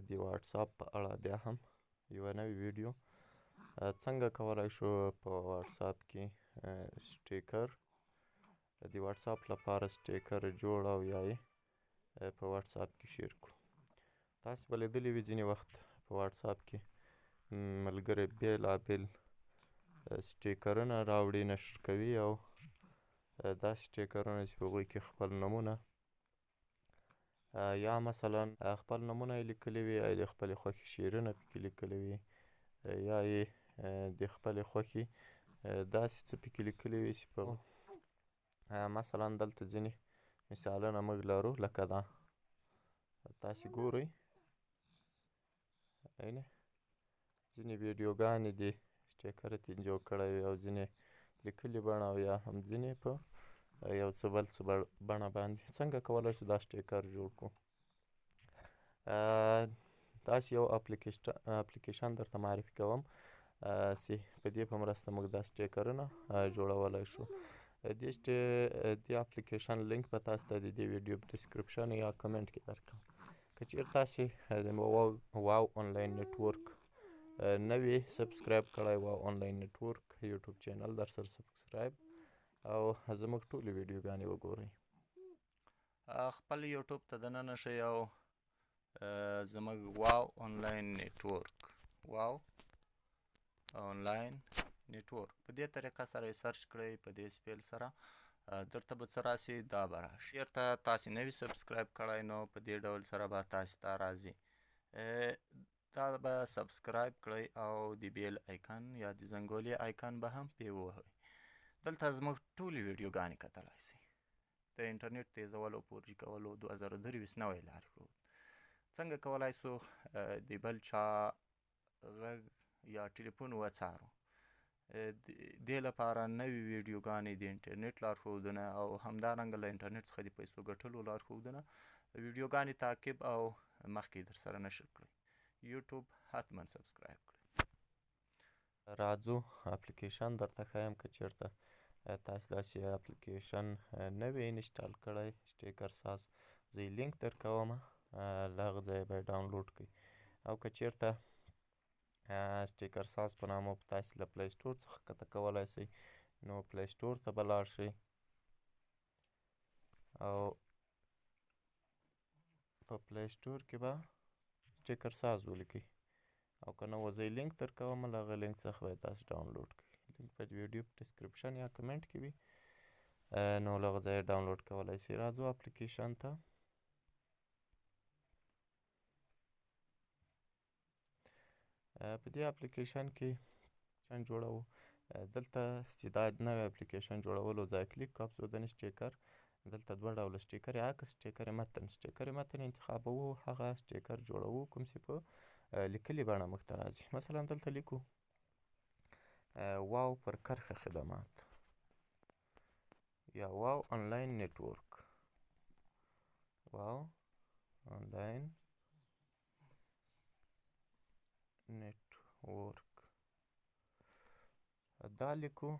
د واتساپ په اړه بیا هم یوه نوې ویډیو. څنګه کولای شو په واتساپ کې sticker د واتساپ لپاره sticker جوړ او یا یې په واتساپ کې share کړو؟ تاسو به لیدلي وي ځینې وخت په واتساپ کې ملګري بېلابېل سټیکرونه راوړي، نشر کوي، او دا سټیکرونه چې په هغوی کې خپل نومونه یا مثلا خپل نومونه یې لیکلي وي، یا د خپلې خوښې شعرونه پکې لیکلي وي، یا یې د خپلې خوښې داسې څه پکې لیکلي وي چې په مثلا دلته ځینې مثالونه موږ لرو، لکه دا تاسې ګورئ، اینه ځینې ویډیوګانې دي sticker ترې جوړ کړی وي، او ځینې لیکلي بڼه، او یا هم ځینې په یو څه بل څه بڼه باندې. څنګه کولی شو دا sticker جوړ کړو؟ داسې یو اپلیکیشن درته معرفي کوم چې په دې په مرسته موږ دا سټیکرونه جوړولی شو. دې اپلیکیشن لینک به تاسو ته د دې ویډیو په description یا کمنټ کې درکړم. که چېرې تاسې د واو آنلاین network نه وي subscribe کړی، واو آنلاین network یوټیوب channel در سره subscribe او زموږ ټولې ویډیوګانې وګورئ. خپل یوټیوب ته دننه شئ او زموږ واو آنلاین network، واو آنلاین network په دې طریقه سره یې search کړئ. په دې spell سره درته به څه راسي؟ دا به راشي. چېرته تاسې نه وي subscribe کړی نو په دې ډول سره به تاسې ته راځي. دا به subscribe کړئ او د bell icon یا د زنګولې icon به هم پې ووهئ. دلته زموږ ټولې ویډیوګانې کتلای سئ. د انټرنیټ تیزولو 4G کولو 2023 نوی لارښود، څنګه کولای سو د بل چا غږ یا ټلیفون وڅارو، دې لپاره نوې ویډیوګانې، د انټرنیټ لارښودونه او همدارنګه له انټرنیټ څخه د پیسو ګټلو لارښودونه ویډیوګانې تعقیب او مخکې در سره نشر کړئ. یوټیوب حتما subscribe کړئ. راځو اپلیکیشن درته ښایم. که چېرته تاسې داسې اپلیکیشن نه وي install کړی، sticker ساز، زه یې لینک درکوم، له هغه ځایه به یې download کړئ. او که چېرته sticker ساز په نامه په تاسې له Play Store څخه کښته کولی سئ، نو Play Store ته به لاړ شئ او په Play Store کې به sticker ساز ولیکئ، او که نه زه یې لینک درکوم، له هغه لینک څخه به یې تاسې download کړئ. لینک به د ویډیو په description یا کمنټ کې وي، نو له هغه ځایه download کولی سئ. راځو اپلیکیشن ته. په دې اپلیکیشن کې جوړوو. دلته چې دا نوی اپلیکیشن جوړولو ځای کلیک کو، افزودن sticker. دلته دوه ډوله sticker، عکس، sticker متن. sticker متن انتخابوو، هغه sticker جوړوو کوم چې په لیکلي بڼه موږ ته راځي. مثلا دلته لیکو واو پر کرښه خدمات یا واو آنلاین network، واو آنلاین network دا لیکو،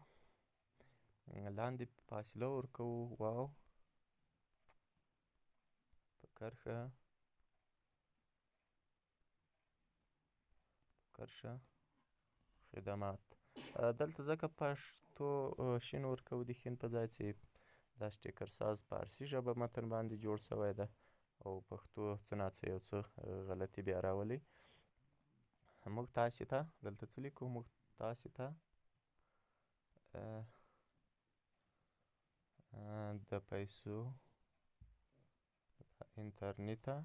لاندې فاصله ورکوو، واو په کرښه خدمات. دلته ځکه پښتو شین ورکوو د ښین په ځای چې دا sticker ساز پارسي ژبه متن باندې جوړ شوی ده او پښتو څه ناڅه یو څه غلطي بیا راولي. موږ تاسې ته دلته څه لیکو؟ موږ تاسې ته د پیسو انټرنیټه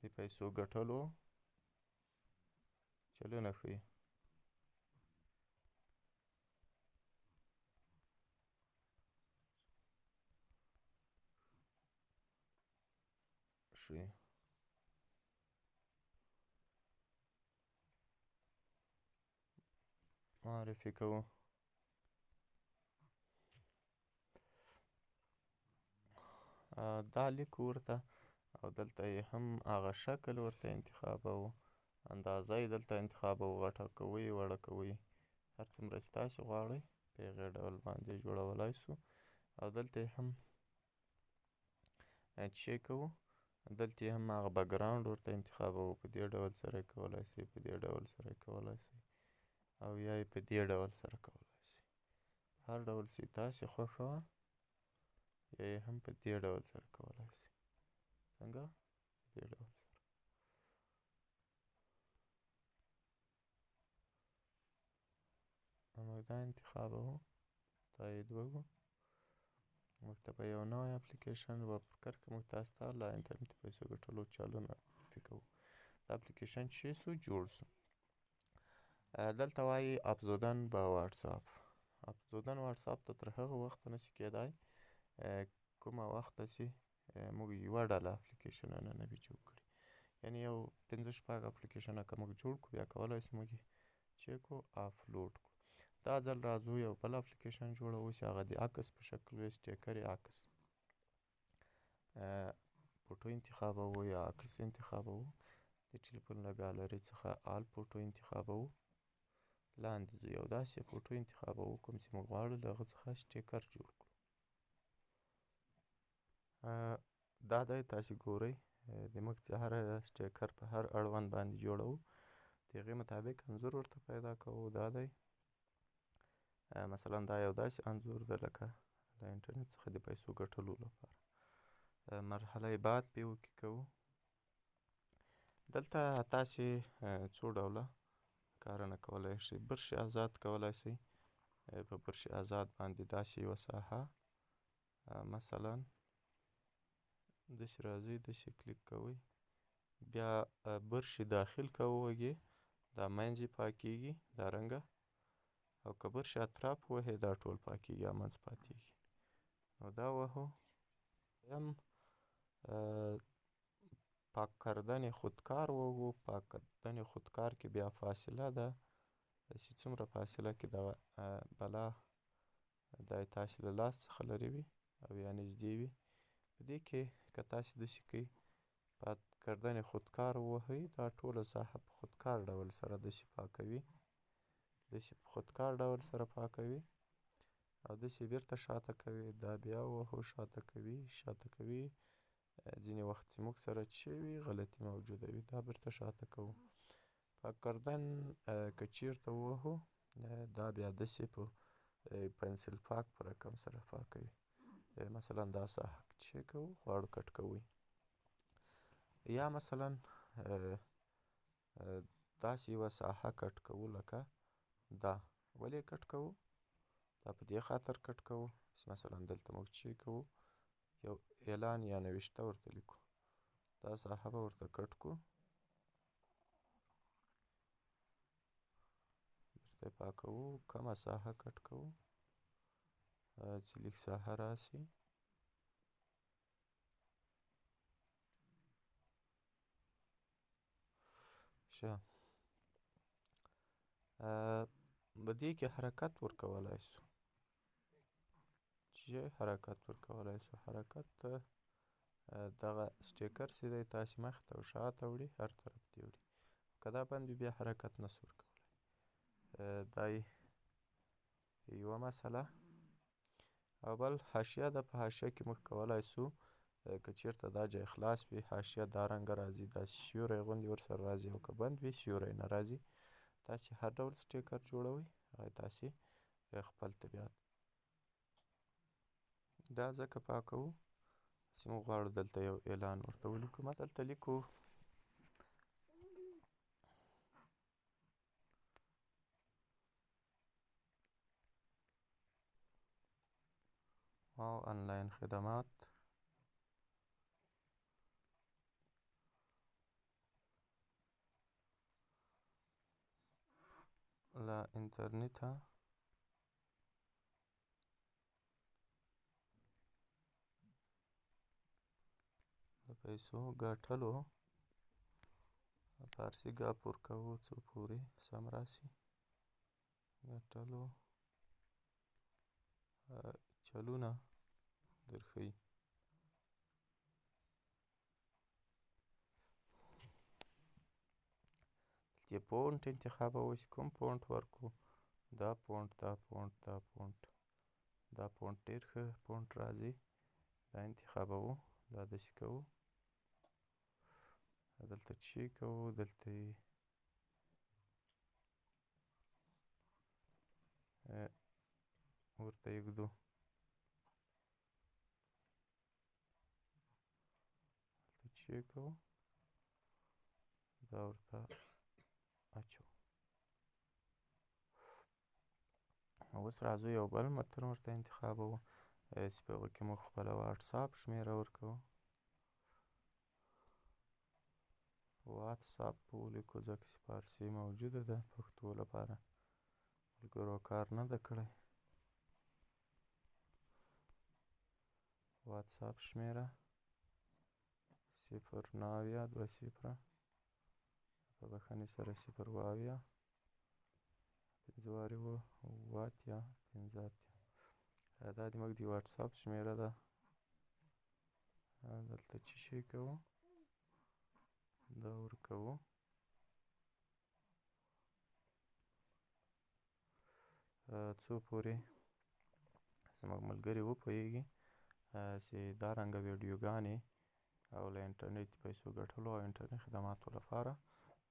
د پیسو ګټلو چلونه ښیي. معرفي کوو. دا لیکو ورته، او دلته یې هم هغه شکل ورته انتخابوو، اندازه یې دلته انتخابوو، غټه کوئ وړه کوئ، هر څومره چې تاسې غواړئ په هغې ډول باندې جوړولای سو. او دلته یې هم چې کوو دلته یې هم هغه background ورته انتخابوو، په دې ډول سره یې کولی شئ، په دې ډول سره یې کولی شئ، او یا یې په دې ډول سره کولی شئ. هر ډول چې تاسې خوښه وه، یا یې هم په دې ډول سره کولی شئ. څنګه؟ په دې ډول سره. موږ دا انتخابوو، تایید وکړو، موږ ته به یو نوی اپلیکیشن و پر کرښه موږ تاسو ته له انټرنیټ پیسو ګټلو چالونه معرفي کوو. دا اپلیکیشن چې سو جوړ سو، دلته وایي افزودن به واتساپ. افزودن واتساپ ته تر هغه وخته نشي کېدای کومه وخته چې موږ یوه ډله اپلیکیشنونه نه وي جوړ کړي، یعنې یو پنځه شپږ اپلیکیشنونه که موږ جوړ کړو، بیا کولی شو موږ یې چې کړو افلوډ کړو. دا ځل راځو یو بل اپلیکیشن جوړوو چې هغه د عکس په شکل وي، sticker عکس photo انتخابوو یا عکس انتخابوو، د ټلیفون له ګالري څخه all photo انتخابوو، لاندې ځو یو داسې photo انتخابوو کوم چې موږ غواړو له هغه څخه sticker جوړ کړو. دا دی تاسې ګورئ د موږ چې هر sticker په هر اړوند باندې جوړوو د هغې مطابق انځور ورته پیدا کوو. دا دی مثلا دا یو داسې انځور ده لکه له انټرنیټ څخه د پیسو ګټلو لپاره. مرحله بعد پې وکې کوو. دلته تاسې څو ډوله کارونه کولی شئ. برش آزاد کولی شئ، په برش آزاد باندې داسې یوه ساحه مثلا داسې راځئ، داسې کلیک کوئ، بیا برش داخل که ووهئ دا منځ یې پاکیږي دا رنګه، او که برش اطراف ووهئ دا ټول پاکیږي، منځ پاتیږي. نو دا وهو. یم پاک کردن خودکار وهو. پاک کردن خودکار کې بیا فاصله ده چې څومره فاصله کې دغه بلا دا یې تاسې له لاس څخه لرې وي او یا نږدې وي. په دې کې که تاسې داسې کوئ پاک کردن خودکار ووهئ، دا ټوله ساحه په خودکار ډول سره داسې پاکوي، داسې په خودکار ډول سره پاکوي، او داسې بیرته شاته کوي. دا بیا وهو، شاته کوي، شاته کوي. ځینې وخت چې موږ سره چې وي غلطي موجوده وي، دا بیرته شاته کوو. پاک کردن که چیرته ووهو دا بیا داسې په پنسل پاک په رقم سره پاکوي. مثلا دا ساحه چې کوو غواړو کټ کوئ، یا مثلا داسې یوه ساحه کټ کوو لکه دا. ولې کټ کوو؟ دا په دې خاطر کټ کوو چې مثلا دلته موږ چې کوو یو اعلان یا نوشته ورته لیکو، دا ساحه به ورته کټ کړو، بیرته یې پاکوو، کمه ساحه کټ کوو چې لږ ساحه راسي. ښه، په دې کې حرکت ورکولای شو، چې حرکت ورکولای شو. حرکت دغه sticker چې دی تاسې مخته او شاته وړي، هر طرف ته وړي. که دا بند وي بیا حرکت نه شو ورکولی. دا یوه مسله. او بل حاشیه ده. په حاشیه کې موږ کولای شو که چیرته دا جای خلاص وي حاشیه دا رنګه راځي، داسې سیوری غوندې ورسره راځي، او که بند وي سیوری نه راځي. تاسې هر ډول sticker جوړوئ هغه تاسې خپل طبیعت. دا ځکه پاکوو چې موږ غواړو دلته یو اعلان ورته ولیکو. ما دلته لیکو واو آنلاین خدمات له انټرنیټه د پیسو ګټلو فارسي ګپ ورکوو څو پورې سم راسي. ګټلو چلونه درښیي. دلته font انتخابوو چې کوم font ورکړو. دا font، دا font، دا font، دا font ډېر ښه font راځي، دا انتخابوو. دا داسې کوو، دلته چې کوو، دلته یې ورته ږدو. دلته چې کوو، دا ورته اچوو. اوس راځو یو بل متن ورته انتخابوو چې په هغه کې موږ خپله واتساپ شمېره ورکوو. واتساپ ولیکو، ځکه چې فارسي موجوده ده، پښتو لپاره ملګرو کار نه ده کړی. واتساپ شمېره 0 9 2 0، په بخښنې سره 0 اویا 5 وارې 7 80 5 80. دا د موږ د واتساپ شمېره ده. دلته چې شی کوو، دا ورکوو. څو پورې زموږ ملګري وپوهېږي چې دا رنګه ویډیوګانې او له انټرنیټ پیسو ګټلو او انټرنیټ خدماتو لپاره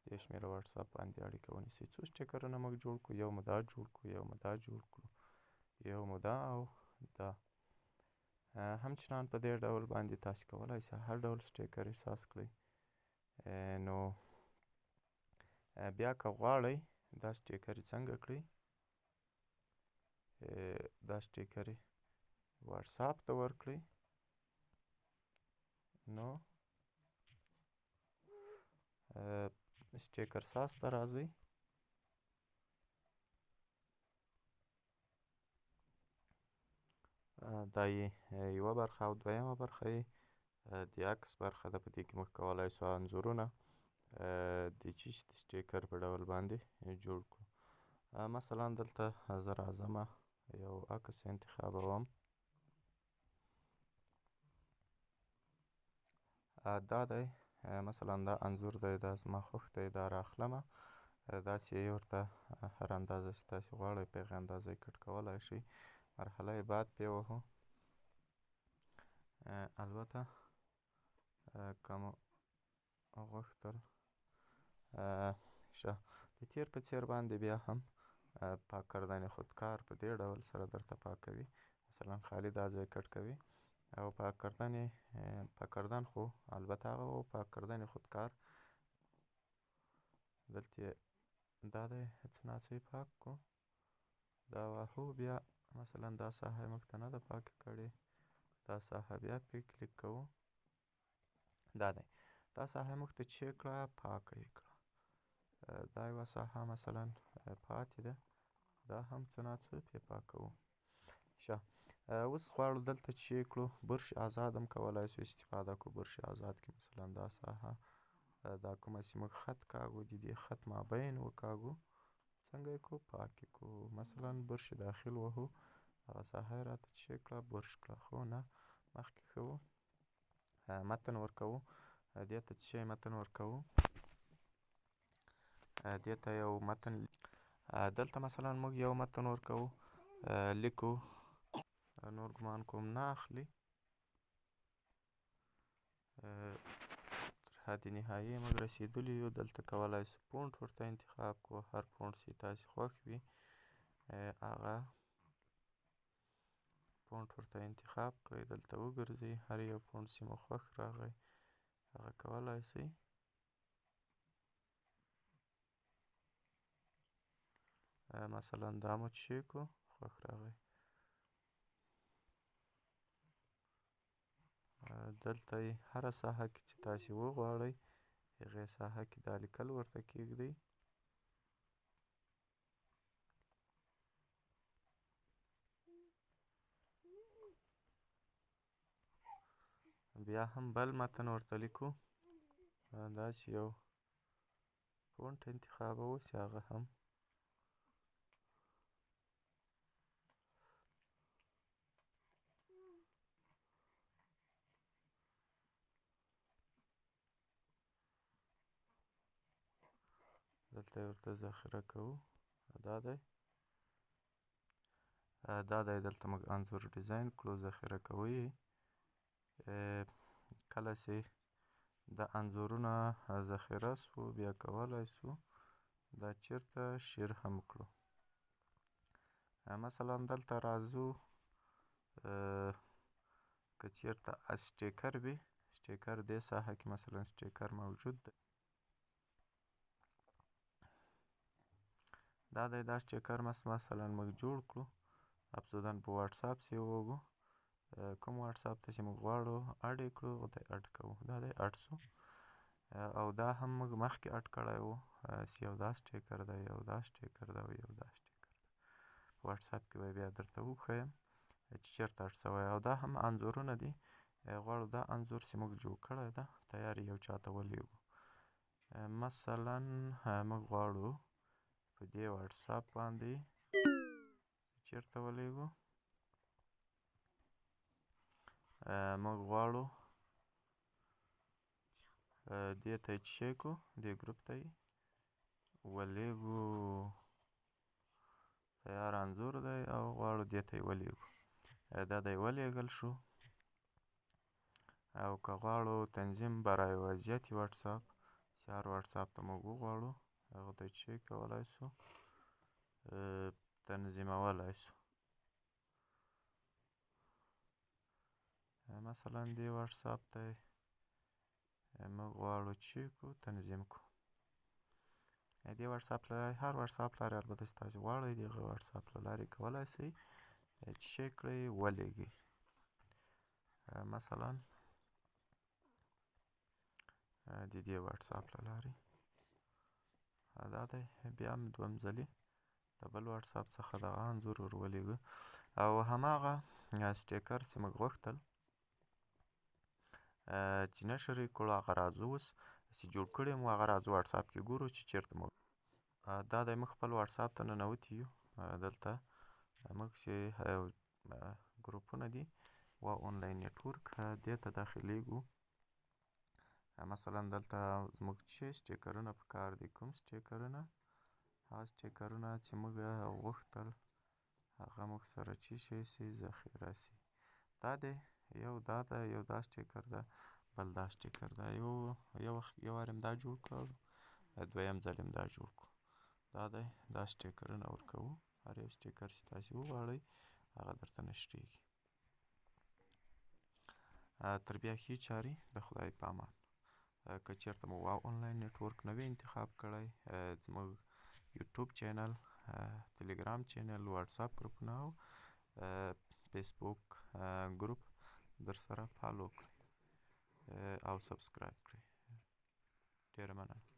دې شمېره واتساپ باندې اړیکه ونیسئ. څو سټیکرونه موږ جوړ کړو، یو مو دا جوړ کړو، یو مو دا جوړ کړو، یو مو دا او دا. همچنان په دې ډول باندې تاسو کولای شئ هر ډول سټیکر احساس کړئ. نو بیا که غواړئ دا سټیکر څنګه کړئ، دا سټیکر واتساپ ته ورکړئ، نو سټیکر ساز ته راځئ. دا یې یوه برخه او دویمه برخه یې د عکس برخه ده. په دې کې موږ کولای شو انځورونه د چیش د سټیکر په ډول باندې جوړ کړو. مثلا دلته زه راځم، یو عکس انتخابوم. دا دی، مثلا دا انځور دی، دا زما خوښ دی، دا راخلمه. داسې یې ورته هر اندازه چې تاسې غواړئ په هغې اندازه یې کټ کولای شئ. مرحله یې بعد پې وهو. البته که مو غوښتل ښه د تېر په څېر باندې بیا هم پاک کردن خودکار په دې ډول سره درته پاکوي. مثلا خالي دا ځای کټ کوي او پاک کردن خو البته هغه و، پاک کردن خودکار دلته دا دی، څه ناڅه یې پاک کړو، دا واهو. بیا مثلا دا ساحه یې موږ ته نه ده پاکه کړې، دا ساحه بیا پرې کلیک کوو. دا دی، دا ساحه یې موږ ته چې کړه، پاکه یې کړه. دا یوه ساحه مثلا پاتې ده، دا هم څه ناڅه پرې پاکوو. ښه، اوس غواړو دلته چې کړو برش آزاد هم کولای شو استفاده کړو. برش آزاد کې مثلا دا ساحه، دا کومه چې موږ خط کاږو، د دې خط مابین وکاږو، څنګه یې کړو، پاک یې کړو. مثلا برش داخل وهو، هغه ساحه یې راته چې کړه، برش کړه. خو نه، مخکې ښه و، متن ورکوو. دې ته څه شی متن ورکوو؟ دې ته یو متن، دلته مثلا موږ یو متن ورکوو، لیکو. نور ګمان کوم نه اخلي، تر حد نهایي موږ رسېدلي یو. دلته کولای شو فونټ ورته انتخاب کړو، هر فونټ چې تاسې خوښ وي هغه فونټ ورته انتخاب کړئ. دلته وګرځئ، هر یو فونټ چې مو خوښ راغی هغه کولای شئ. مثلا دا مو چې کړو، خوښ راغی. دلته یې هره ساحه کې چې تاسې وغواړئ هغې ساحه کې دا لیکل ورته کېږدئ. بیا هم بل متن ورته لیکو، داسې یو فونټ انتخابوو چې هغه هم دلته یې ورته ذخیره کوو. دا دی، دا دی، دلته موږ انځور ډیزاین کړو، ذخیره کوو یې. کله چې دا انځورونه ذخیره سو، بیا کولای سو دا چیرته share هم کړو. مثلا دلته راځو، که چیرته sticker وي، sticker دې ساحه کې مثلا sticker موجود دی، دا دی. دا sticker مثلا موږ جوړ کړو، افزودن په واتساپ سي وګو، کوم واتساپ ته چې موږ غواړو add یې کړو، هغه ته add کوو. دا دی add سو. او دا هم موږ مخکې add کړی و چې یو دا sticker دی، یو دا sticker دی او یو دا sticker دی. په واتساپ کې به بیا درته وښیم چې چېرته add سوی. او دا هم انځورونه دي، غواړو دا انځور چې موږ جوړ کړی ده تیار یو چاته ولیږو. مثلا موږ غواړو په دې واتساپ باندې چېرته ولیږو، موږ غواړو دې ته یې چې کړو، دې ګروپ ته یې ولیږو. تیار انځور دی او غواړو دې ته یې ولیږو. دا دی ولیږل شو. او که غواړو تنظیم برای وضعیت واتساپ، چې هر واتساپ ته موږ وغواړو هغه ته چې کولای سو تنظیمولای سو. مثلا دې واتساپ ته موږ غواړو چې کو تنظیم کو دې واتساپ له لارې، هر واتساپ لارې البته چې تاسې غواړئ دغه واتساپ له لارې کولای سئ چې کړئ ولیږئ. مثلا د دې واتساپ له لارې دا دی، بیا هم دویم ځلې د بل واتساپ څخه دغه انځور ور ولیږه. او هماغه sticker چې موږ غوښتل چې نشر یې کړو، هغه راځو اوس چې جوړ کړي مو هغه راځو واتساپ کې ګورو چې چېرته مو. دا دی موږ خپل واتساپ ته ننوتي یو. دلته موږ چې ګروپونه دي و آنلاین network دې ته داخلیږو. مثلا دلته زموږ چې sticker ونه پکار دي، کوم sticker ونه، هغه sticker ونه چې موږ غوښتل هغه موږ سره چې شي سي ذخیره سي. دا دی یو دا ده، یو دا sticker ده، بل دا sticker ده. یو یو وخت یو وار دا جوړ کړو، دویم ځل هم دا جوړ کړو. دا دی دا sticker ونه ورکوو، هر یو sticker چې تاسې وغواړئ هغه درته نشریږي. تر بیا ښې چارې، د خدای په امان. که چېرته مو واو آنلاین network نه وي انتخاب کړی، زموږ یوټیوب channel، تلګرام channel، واتساپ ګروپونه او فیسبوک ګروپ در سره follow کړئ او subscribe کړئ. ډېره مننه.